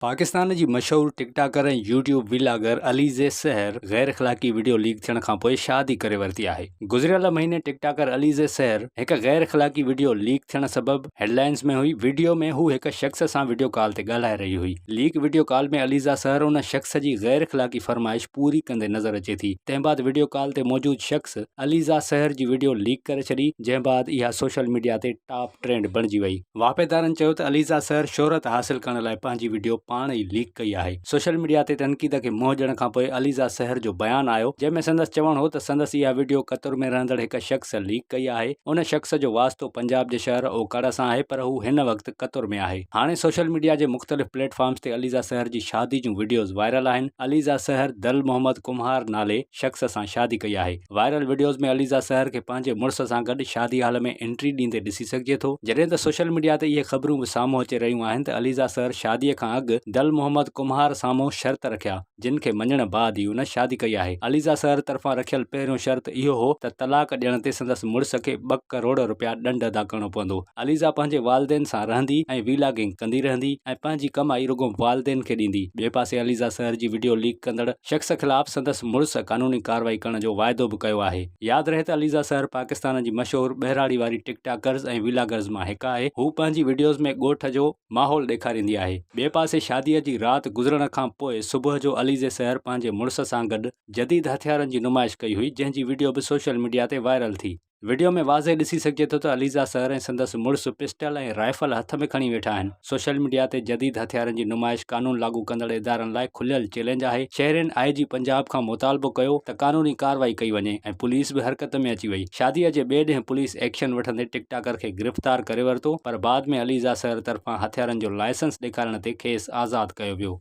پاڪستان جي مشهور ٽڪ ٽاڪر ۽ YouTube vlogger Alizeh سحر غير اخلاقي وڊيو ليڪ ٿيڻ کانپوء شادي ڪري ورتي آهي. گذريل مهيني ٽڪ ٽاڪر عليزي سحر هڪ غير اخلاقي وڊيو ليڪ ٿيڻ سبب هيڊلائنز ۾ هئي، وڊيو ۾ هو هڪ شخص سان وڊيو ڪال تي ڳالهائي رهي هئي. ليڪ وڊيو ڪال ۾ عليزا سحر ان شخص جي غير اخلاقي فرمائش پوري ڪندي نظر اچي ٿي، تنهن بعد وڊيو ڪال تي موجود شخص عليزا سحر جي وڊيو ليڪ ڪري ڇڏي، جنهن بعد اها سوشل ميڊيا تي ٽاپ ٽرينڊ بڻجي وئي. واهپيدارن چيو ته عليزا سحر شهرت حاصل ڪرڻ لاء پنهنجي وڊيو پاڻ ئي ليڪ ڪئي آهي. سوشل ميڊيا تي تنقيد کي منهن ڏيڻ کانپوء عليزا سحر جو بيان آيو جنهن ۾ سندس چوڻ هو ته سندس اها وڊيو قطر ۾ رهندڙ هڪ شخص ليڪ ڪئي آهي، ان شخص جو واسطو پنجاب جي شهر اوڪاڙا سان آهي پر هو هن وقت قطر ۾ آهي. هاڻي سوشل ميڊيا جي مختلف پليٽ فارمز تي عليزا سحر جي شادي جون وڊيوز وائرل آهن. عليزا سحر دل محمد ڪمهار نالي شخص سان شادي ڪئي آهي. وائرل وڊيوز ۾ عليزا سحر کي پنهنجي مڙس سان گڏ شادي هال ۾ انٽري ڏيندي ڏسي سگهجي ٿو. جڏهن ته سوشل ميڊيا تي اهي خبرون به سامهون اچي رهيون آهن ته عليزا سحر شادي کان اڳ دل محمد ڪمهار سامهون شرط رکيا، جن کي مڃڻ بعد ئي ان شادي ڪئي آهي. عليزا سحر طرفان رکيل پهريون شرط اهو هو ته طلاق ڏيڻ تي سندس مڙس کي ٻه ڪروڙ رپيا ڏنڊ ادا ڪرڻو پوندو. عليزا پنهنجي والدين سان رهندي ۽ ويلاگنگ ڪندي رهندي ۽ پنهنجي ڪمائي رڳو والدين کي ڏيندي. ٻئي پاسي عليزا سحر جي وڊيو ليڪ ڪندڙ شخص خلاف سندس مڙس قانوني ڪارروائي ڪرڻ جو واعدو به ڪيو آهي. ياد رهي ته عليزا سحر پاڪستان جي مشهور ٻهراڙي واري ٽڪ ٽاڪرز ۽ ويلاگرز مان هڪ آهي. هو پنهنجي وڊيوز ۾ ڳوٺ جو ماحول ڏيکاريندي آهي. ٻئي پاسي شادي جي رات گذرڻ کان پوء صبح جو عليزي سحر پنهنجي مڙس سان گڏ جديد هٿيارن جي نمائش ڪئي هئي جنهن جي وڊيو به سوشل ميڊيا تي وائرل ٿي. وڊيو ۾ واضح ڏسي سگهجي ٿو ته عليزا سحر ۽ سندس مڙس پسٽل ۽ رائفل هٿ ۾ کڻي ويٺا آهن. سوشل ميڊيا تي جديد هٿيارن جي نمائش قانون لاڳو ڪندڙ ادارن لاء کليل چئلينج آهي. شهرين آء جي پنجاب کان مطالبو ڪيو ته قانوني ڪارروائي ڪئي وڃي ۽ پوليس به حرڪت ۾ اچي وئي. شاديء جي ٻئي ڏينهن پوليس ايڪشن وٺندي ٽڪ ٽاڪر کي گرفتار ڪري ورتو پر بعد ۾ عليزا سحر طرفان هٿيارن جو لائسنس ڏيکارڻ تي کيس آزاد ڪيو ويو.